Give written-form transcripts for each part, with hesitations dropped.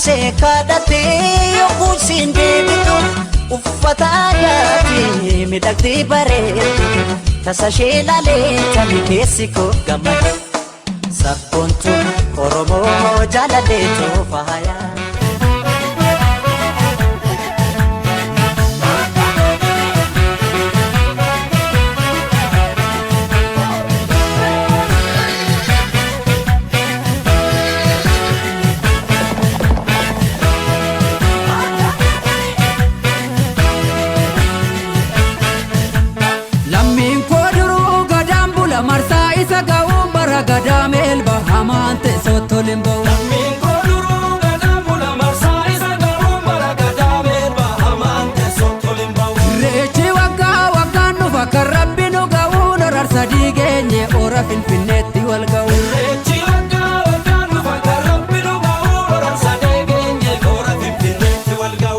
ishee kadhatee yommuu isheen deebitu uffata aadaatiin miidhagdee bareeddu tasa ishee ilaalee tani keessi koo gammade. Sabboontu Oromoo jaalaleetu faaya. Lammiin koo duruu gadaan bula marsaa isa ga'uun bara gadaa meelba hamaan ta'e sottoliin ba'u. Lammiin koo duruu gadaan bula marsaa isa ga'uun bara gadaa meelba hamaan ta'e sottoliin ba'u. Irreechi waggaa waggaan dhufa kan rabbi nu ga'uun horarsa diigeenye ora finfinneetti wal ga'u. Irreechi waggaa waggaan dhufa kan rabbi nu ga'uun horarsa diigeenye ora finfinneetti wal ga'u.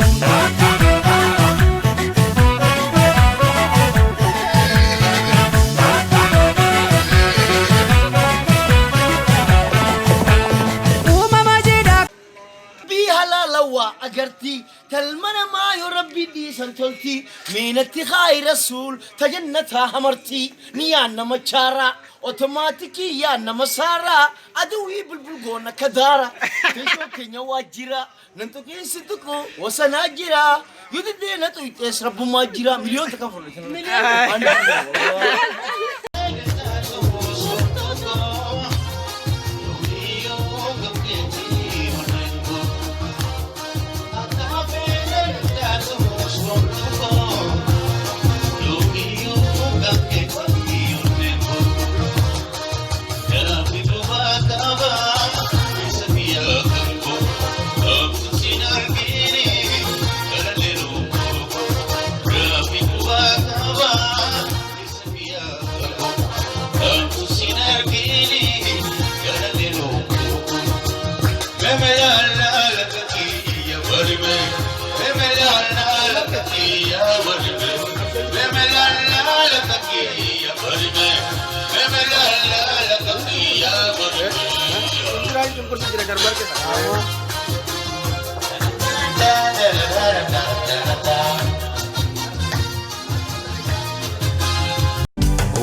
Uumama jiidhaa. Rabbii halaalawaa agartii talma namaa yoo rabbii dhiisan toltii miinatti haayi rasuul tajannataa hamartii ni yaan nama chaaraa otomaatikii yaan nama saaraa aduwii bulbul goona kadaara teessoo keenya waajjira nan tuqiinsi tuqu wasanaa jira yoo diddee na tuyxees rabbumaa jira miliyoon takka fudhatan.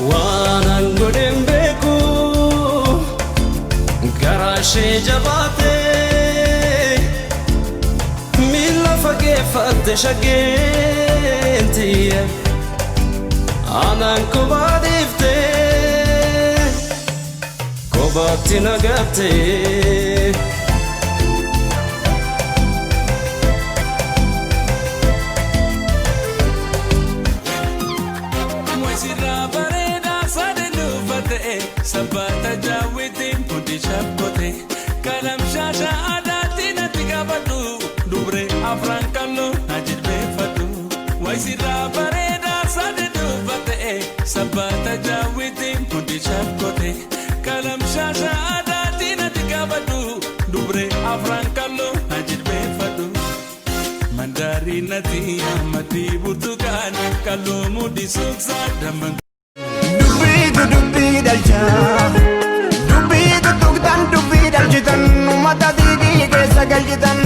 Waan an godhen beeku garaa ishee jabaatee miila fageeffatte shageenti anaan kophaa dhiiftee kophaatti nagattee. Sirraa bareedaa sadeen uffatee sabbaata jaawwitiin hundi shakkote kalam shaasha aadaatti natti qabadhu dubree afran kalloo na jilbeeffadhu. Sirraa bareedaa sadeen uffatee sabbaata jaawwitiin hundi shakkote kalam shaasha aadaatti natti qabadhu dubree afran kalloo na jilbeeffadhu. Mandarinati amati burtukaan kalloo mudhi suuqsaa damman. Dubbiitu dubbii dhalcha. Dubbii tuttuqtan dubbii dhalchitan uummata diigii keessa galchitan.